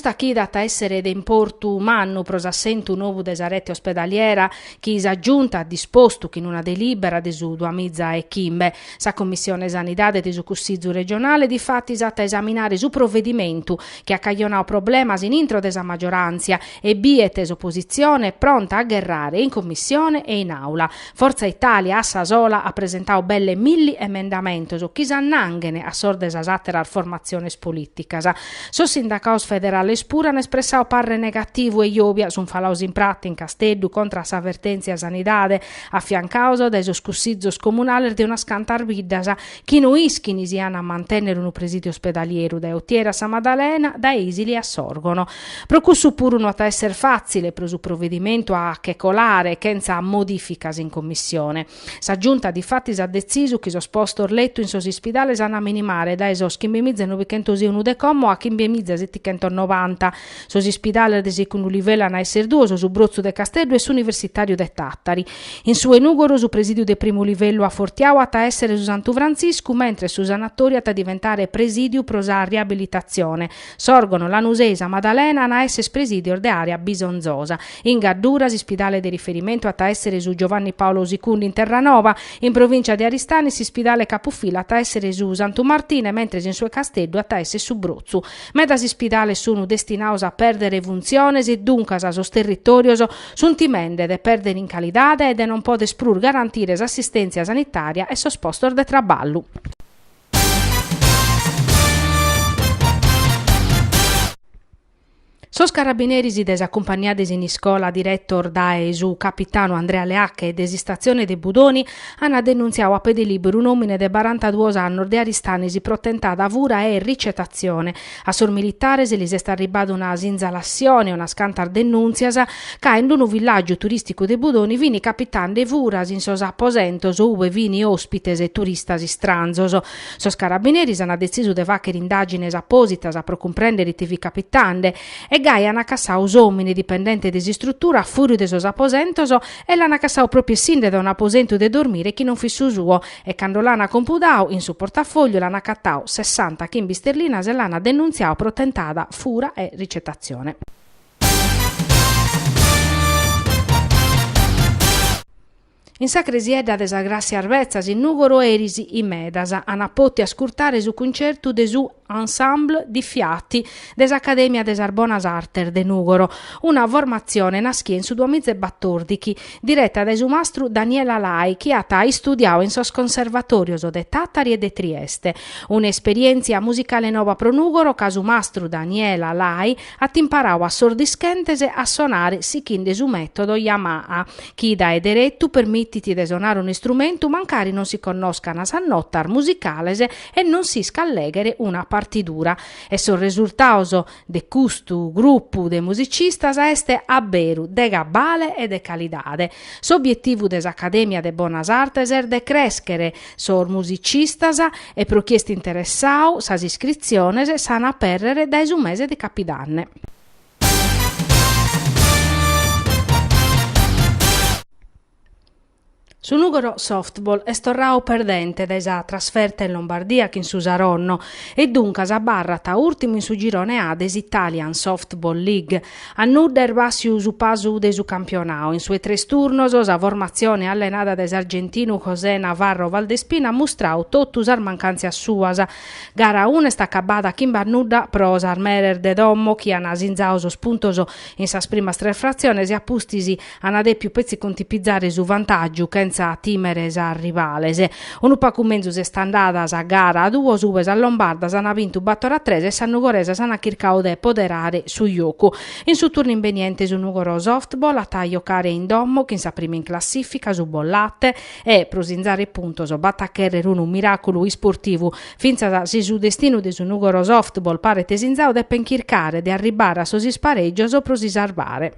Custa chida at a èssere de importu mannu pro s'assentu nou de sa rete ospedaliera chi sa Giunta at dispostu chin una delìbera de su duamiza e chimbe. Sa Commissione Sanidade de su Cussizu regionale difatis at a esaminare su provedimentu chi at cajonadu problemas in intro de sa magioràntzia e biet s'opositzione pronta a gherrare in Commissione e in Àula. Forza Italia a sa sola at presentadu belle milli emendamentos chi s'annanghen a sos de sas àteras formatziones polìticas. Sos sindacados federales puru an espressadu parre negativu e jòbia sunt falados in prata in Casteddu contra a sa vertèntzia sanidade, afiancados dae sos cussizos comunales de unas cantas biddas chi no ischin si an a mantènnere unu presìdiu ospedalieru dae Otieri a Sa Madalena, dae Isili a Sòrgono. Pro cussu puru no at a èssere fàtzile pro su provedimentu a che colare chentza modìficas in commissione. Sa Giunta difatis at detzisu chi sos postos letu in sos ispidales an a minimare dae sos chimbemiza e novichentos e unu de como a chimbemiza e setichentos novanta. Sos ispidales de segundu livellu an a èssere duos, su Brotzu de Casteddu e s'Universitàriu de Tàtari. In su 'e Nùgoro su presìdiu de primu livellu afortiadu at a èssere su Santu Frantziscu, mentres su sanatòriu at a diventare presìdiu pro sa riabilitatzione. Sòrgono, Lanusei, Sa Madalena an a èssere presìdios de àrea bisonzosa. In Gaddura s'ispidale de riferimentu at a èssere su Giovanni Paolo Sicundu in Terranova, in provìncia de Aristanis s'ispidale capufila at a èssere su Santu Martine, mentres in su 'e Casteddu at a èssere su Brotzu. Medas ispidales sunu destinados a pèrdere funtziones e duncas sos territòrios sunt timende de pèrdere in calidade e de non pòdere prus garantire s'assistèntzia sanitària e sos postos de traballu. Sos carabineris de sa Cumpagnia de Siniscola diretos dae su capitanu Andrea Leacche e de s'istatzione de Budoni ant denuntziadu a pede lìberu un'òmine de barantaduos annos de Aristanis pro tentada fura e ricetatzione. A sos militares lis est arribbada una sinzalassione e unas cantas denùntzias ca in unu villàgiu turìsticu de Budoni fint capitende furas in sos aposentos ue fint òspites turistas istranzos. Sos carabineris ant detzisu de fàghere indàgines apòsitas pro cumprèndere ite fit capitende e gai ant cassadu s'òmine dipendente de s'istrutura a fùriu de sos aposentos e l'ant cassadu pròpiu essinde dae un'aposentu de dormire chi non fit su suo e cando l'ant compudadu in su portafògliu l'ant acatadu sessantachimbe isterlinas e l'ant denuntziadu pro tentada fura e ricetatzione. In sa cresiedda de sas Gràssias Betzas in Nùgoro eris in medas ant pòtiu ascurtare su cuncertu de su Ensemble di Fiati de s'Acadèmia de sas Bonas Artes de Nùgoro, una formatzione naschia in su duamiza e batòrdighi, direta dae su mastru Daniela Lai chi at istudiadu in sos conservatòrios de Tàtari e de Trieste. Un'esperièntzia musicale noba pro Nùgoro ca su mastru Daniela Lai at imparadu a sos dischentes a sonare sighende su mètodo Yamaha, chi dae deretu permitit de sonare un'istrumentu mancari non si connoscan sas notas musicales e non s'iscat lèghere una partidura. E sos resurtados de custu grupu de musicistas est a beru de gabbale e de calidade. S'obietivu de s'Acadèmia de Bonas Artes est de crèschere sos musicistas e pro chi est interessadu sas iscritziones s'an a apèrrere dae su mese de capidanne. Su Nùgoro Softball est torradu perdente dae sa trasferta in Lombardia chin su Saronno e duncas abarrat ùrtimu in su girone A de s'Italian Softball League. A nudda est bàssiu su pasu de su campionadu. In su 'e tres turnos sa formatzione allenada dae s'argentinu José Navarro Valdespina at mustradu totu sas mancàntzias suas. Gara una est acabada chimbe a nudda pro sas meres de domo chi an sinzadu sos puntos in sas primas tres fratziones e a pustis an dèpiu petzi contipizare su vantàgiu chentza tìmere sas rivales. Unu pagu menzus est andada sa gara a duos ue sas lombardas an bintu bator a tres e sas nugoresas an chircadu de poderare su jocu. In su turnu imbeniente su Nùgoro Softball at a jocare in domo chin sa prima in classìfica, su Bollate, e pro sinzare puntos b'at a chèrrere unu miràculu isportivu. Fintzas si su destinu de su Nùgoro Softball paret sinzadu depen chircare de arribbare a sos isparègios pro si sarbare.